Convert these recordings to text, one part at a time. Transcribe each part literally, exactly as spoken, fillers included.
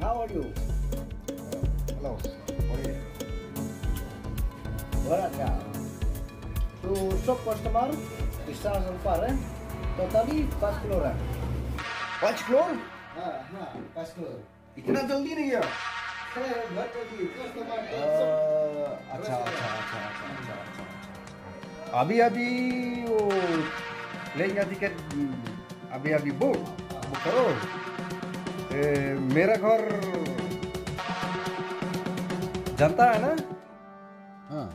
How are you? Hello. How are you? Barat ka. Tu sop customer, isa sempar, eh. Totally पाँच करोड़ है। पाँच करोड़? हाँ, हाँ, पाँच करोड़। इतना जल्दी नहीं यार। है, बहुत जल्दी। Customer तो सब। अच्छा, अच्छा, अच्छा। अभी, अभी वो plane का टिकट, अभी, अभी बुक, बुक करो। ए, मेरा घर जानता है ना? हाँ।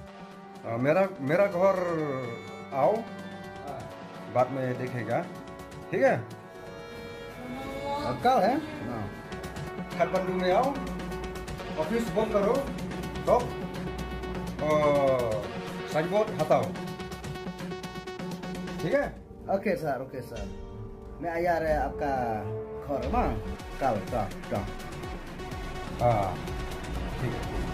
आ, मेरा, मेरा घर आओ, बाद में देखेगा, ठीक है? और कल है? हाँ। काठमांडू में आओ, ऑफिस बंद करो, तो, आ, साइन बोर्ड हटाओ, ठीक है? Okay sir, okay sir. मैं आया रे आपका घर में कल, तो, तो। हाँ, ठीक है, ठीक है।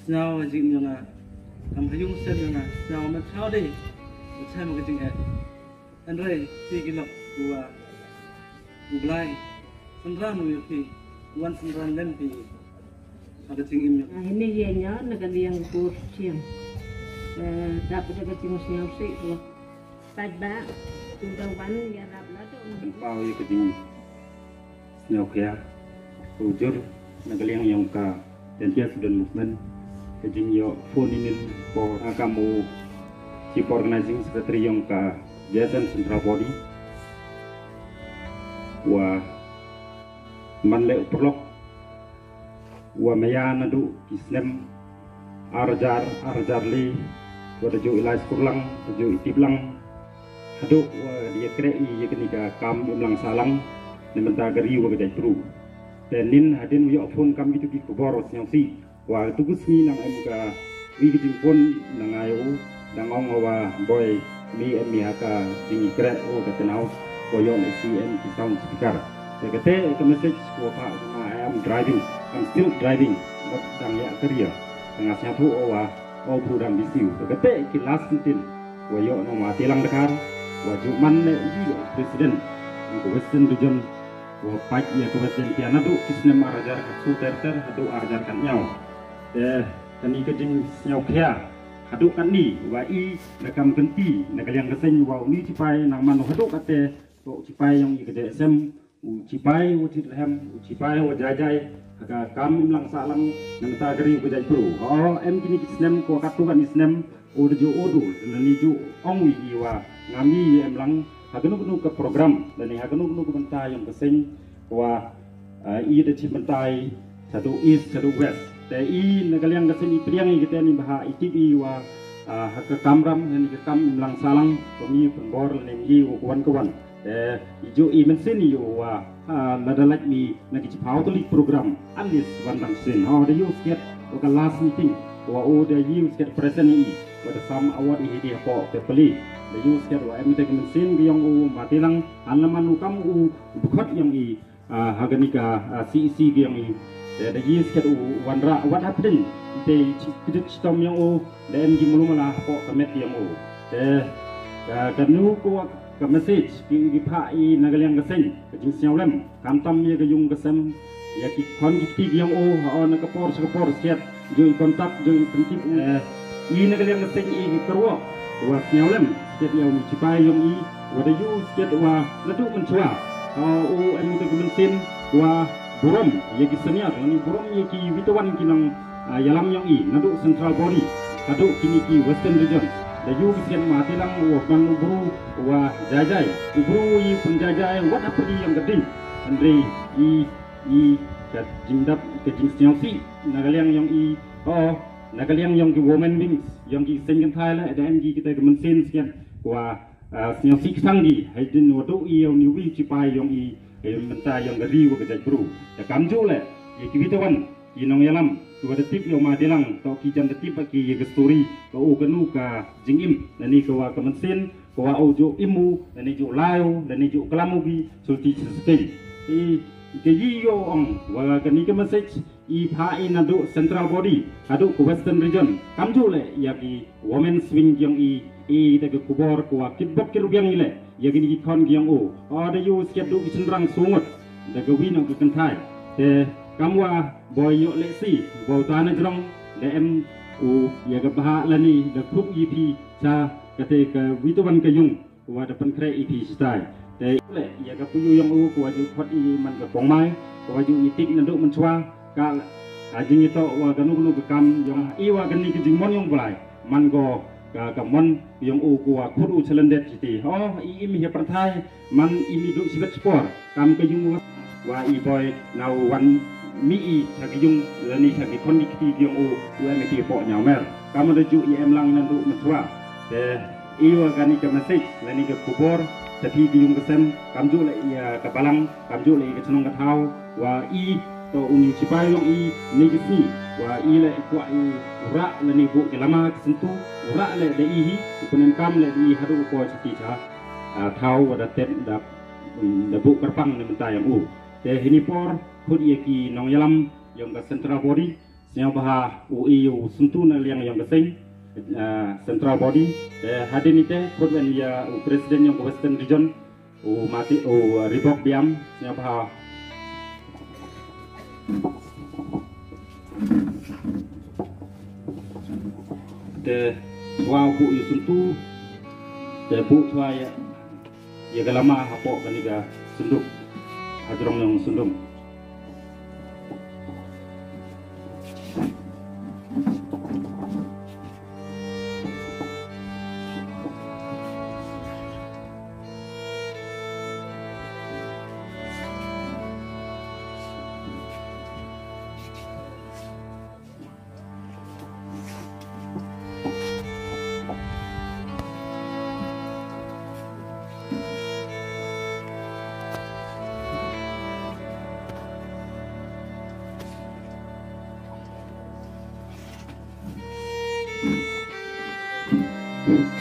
Sñiaw jingim yong nga. Kam ha yung sel yong nga. Sñiaw man chao de. Wa chai ma ka jingeh. Hynrei phi ki lok wa u Blai synran u ya phi. Wan synran lem phi ha ka jingim yong nga. Hini ye ñiaw na ka liang kur chiang. Eh, dap da ka jingsñiaw sih ko. Pat ba, tu da wan ya rap la tu. Pynpaw ya ka jing sñiawkhia, ka ujor, na ka liang yong ka Jaintia Student Movement, ka jingyoh phone inin por ha kam u Chief Organizing Secretary yong ka J S M Central Body. Wa man leh u pyrlok wa maya naduh ki snem ar hajar, ar hajar le, wa da jooh i lai skur lang, da jooh i tip lang, haduh wa da yakreh i ya kani ka kam imlang sahlang, na bynta ka ri wa ka jaitbru. Te nin hadien u yoh phone kam kitu ki khubor wa sñiawsih, wa tu ka sngi nang em ka wi ka jingphone na nga ya u, dang ong wa boi, mi em mi ha ka jingyakreh o ka tent house, ko yoh le C M ki sound speaker. Te kate ka message ko pa ma, I am driving, I'm still driving, mut dang ya career. Te nga sñiawthuh o wa, o bru dang busy u. Te kate ki last ntien, wa yoh nong wa tilang dakar, wa ju man le u wi president, ko Western Region, wa pait ya ka West Jaintia naduh ki snem ar hajar khatsu ter ter, haduh ar hajar khatñiaw. Te, kani ka jingsñiawkhia, haduh katni, wa i, na kam kynti, na ka liang ka seng, wa uni chipai, nang man u haduh kate, toh u chipai yong i ka J S M, u chipai, u chit rhem, u chipai, u jai jai, ha ka kam imlang sahlang, na bynta ka ri u ka jaitbru. O, em kini ki snem, ko katu kani snem, o da ju o du, na ni ju ong wi i wa, ngam i em lang, ha kanu kanu ka program, da ni ha kanu kanu ka bynta yong ka seng, Wa, ah, i da chim bynta i, chadooh East, chadooh West. Te i na ka liang ka seng i pdiang i kate ni bha i tip i wa, ah, ha ka kamram, ha ni ka kam imlang sahlang, ko mi pynbor lane mi wa ka wan ka wan. Eh, i jooh i mynsiem i yow wa, ah, lada lait mi na ki chiphaw tylli ki program, at least wan dang sien. Ho, da yoh sket wa ka last meeting, wa u da yoh sket present i, wa da sam award i hiti hapoh ka pali. Da yoh sket wa em te ka mynsiem ki yong u Matilang, hanla man u kam u dkhot yong i, ah, ha kani ka, ah, C E C ki yong i. Te da yoh sket u wanrah wat hapdeng, te chi-, kidit chitom yong u, da em ki mulu mala hapoh ka met yong u. Te, ka, kanu ko ka message, ki, ki phah i na ka liang ka seng, ka jingsñiawlem, khamtam ya ka yung ka sem, ya ki khon ki kti ki yong u, ha o na ka por cha ka por sket, jooh i contact, jooh i pyntip, eh, i na ka liang ka seng i ki kyrwoh, wa sñiawlem, sket ya u ni chipai yong i, wa da yoh sket wa naduh mynchwa, ha o em u te ka mynsiem, wa burom, ya ki senior, ya ni burom, ya ki witawan ki nong, ah, yalam yong i, naduh Central Body, haduh kini ki Western Region. Da yoh ki sket Matilang wa man u bru wa jai jai. U bru i pynjai jai, wat hapdeng yong ka ding. Hynrei i, i ka jingdap, ka jingsñiawsih, na ka liang yong i, o, na ka liang yong ki women wings, yong ki seng kynthai le, da em ki kita ka mynsiem sket, wa ah, sñiawsih kthang ki, hadien wa duh i ya u ni wi chipai yong i, eh, mynta yong ka ri wa ka jaitbru. Te kamjooh le, ya ki witawan, ki nongyalam, ki wa da tip ya u Matilang, toh ki jan da tip ba ki ya ka story, ka o kanu ka jingim, lane ka wa ka mynsiem, ka wa u jooh im u, lane jooh lai u, lane jooh klam u ki, sulti sesepeng. I, i ka yi yow ong, wa kani ka message, i phah i naduh Central Body, haduh ka Western Region. Kamjooh le, ya ki women's wing ki yong i, i da ka khubor ko wa kitbok kitrwiang i le, ya kini ki khon ki yong u. O da yoh sket duh ki chynrang sungut, da ka wi nong ka kynthai. Te kam wa boi yoh le si, boi ta na jrong, da em u ya ka bha lane, da khup i phi cha, kate ka witawan ka yung. Wa da pynkhreh i phi chitai. Te le, ya ka puyu yong u, ko wa ju khot i man ka kongmai, ko wa ju i tik naduh mynchwa, ka, ka jingitoh wa kanu kanu ka kam yong i wa kani ka jingmon yong u Blai, man ko ka, ka mon yong u ko wa khut u chalendet chiti. O, i im hi pyrthai, man i mi duh chibet chipor, kam ka yung wa, wa i boi na u wan mih i cha ka yung, lane cha ki khon ki kti ki yong u, u em i ti poh ñiawmer. Kam da ju i em lang naduh mynchwa. Te, i wa kani ka message, lane ka khubor, cha phi ki yung ka sem, kamjooh le ya ka balang, kamjooh le ya ka chnong ka thaw, wa i, toh u ni u chipai yong i, ni ka sngi, wa i le i kwah i rah, lane buh ki lama ki syntu, rah le da i hi, u pynemkam le da i haduh u poi chiti cha, ah, thaw wa da tep da, mm, da buh kyrpang ne mynta yong u. Te hini por, khut ya ki nongyalam, yong ka Central Body, sñiawbha u i u syntu na liang yong ka seng, ah, Central Body. Te hadien ite, khut wan ya u President yong ka Western Region, u Mati, u, ah, Ribok Biam, sñiawbha. Te, wa u buh i u syntu, te buh thwa ya. Ya ka lama hapoh kani ka synduk, hajrong yong synduk.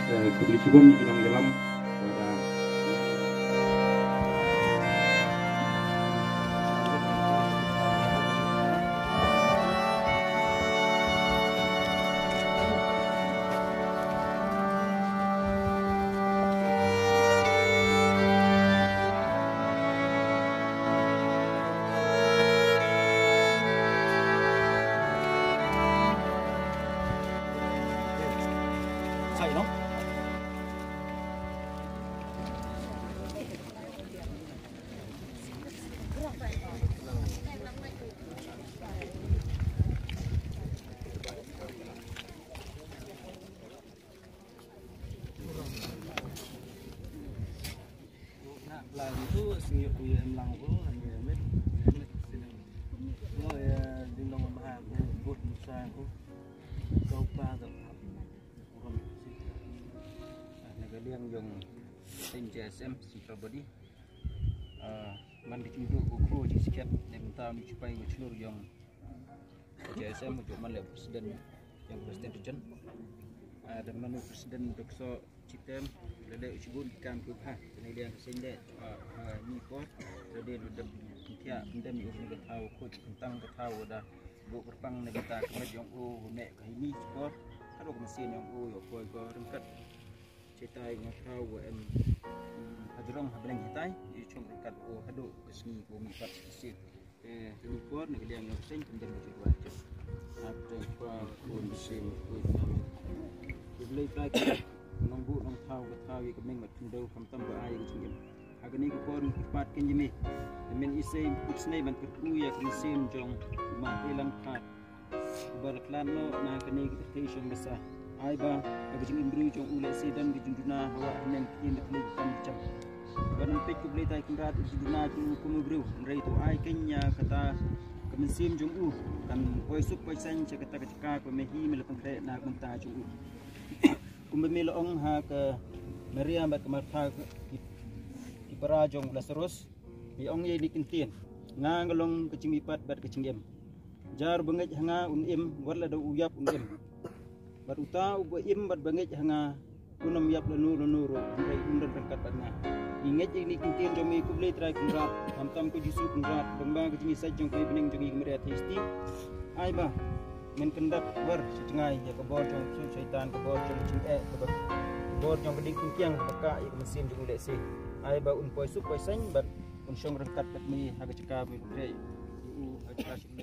Eh, khublei chibun ya ki nongyalam. J S M, Central Body. Ah, man ka jingduk ko ko jingsikiat, ne bynta u chipai ko chlur yong J S M, u jooh man le president, yong president region. Ah, da man u president dok so chitem, le le u chibun ki kam ki bha, ne liang ka seng le, ah, ah, ni por, le de lu dem, kia, dem u ne ka thaw, ko chi kuntang ka thaw da, bu kerpang ne bynta ka met yong u, ne ka hini chi por, ka dok ka mynsiem yong u, yow poi ko ryngkat. Chitai nga thaw wa em, mm, hajrong ha bneng hitai, i chong ryngkat o hadooh ka sngi ko mi pat ka sit. Eh, ni por na ka liang yong seng, kum dem ju wa. Ap tong pa, kum sing, kum nam. Khublei trai ka, nong bu, nong thaw, ka thaw, ya ka meng mat khyndew, khamtam ba ai, ya ka jingim. Ha kani ka por, kyrpad kynjah me. Te men i sei, u snei ban kyrkhu, ya ka mynsiem jong, u ma te lang khat. Uba la khlad noh na kani ka pyrthei shong basa. Ai ba, ha ka jingim bru jong u lehse don ka jingduna hawa haneng ktien da khlei ka kam ka jam. Ba nang peit khublei tai Kynrad u jingduna jong u kum u bru. Hynrei to ai keiñ ya kata ka mynsiem jong u. Kan poi suk poi saiñ cha kata ka jaka ka me hi me la pynkhreh na ka bynta jong u. Kumba me la ong ha ka Maria bad ka Martha ki, ki para jong u Lazarus. Ngi ong ye ini ki ktien. Nga nga long ka jingmihpat bad ka jingim. Jar ba ngeit ha nga un im, wat lada u yap un im. Bad uta uba im bad ba ngeit ha nga, un ym yap lano lano ruh, hynrei un don ryngkat bad nga. Ngi ngeit ini ki ktien jong me, khublei trai Kynrad, khamtam ko Jisu Kynrad, dang ba ka jingïasait jong ka bneng jong ngi ka Maria Theisotti. Ai ba, men kyndat war cha jngai ya ka bor jong u Shaitan, ka bor jong ka jingeh, ka bor, ka bor jong ka ding pynkiang, ba ka ya ka mynsiem jong u lehse. Ai ba un poi suk poi saiñ bad un shong ryngkat bad me ha ka jaka me pynkreh. U ha ka jaka shong.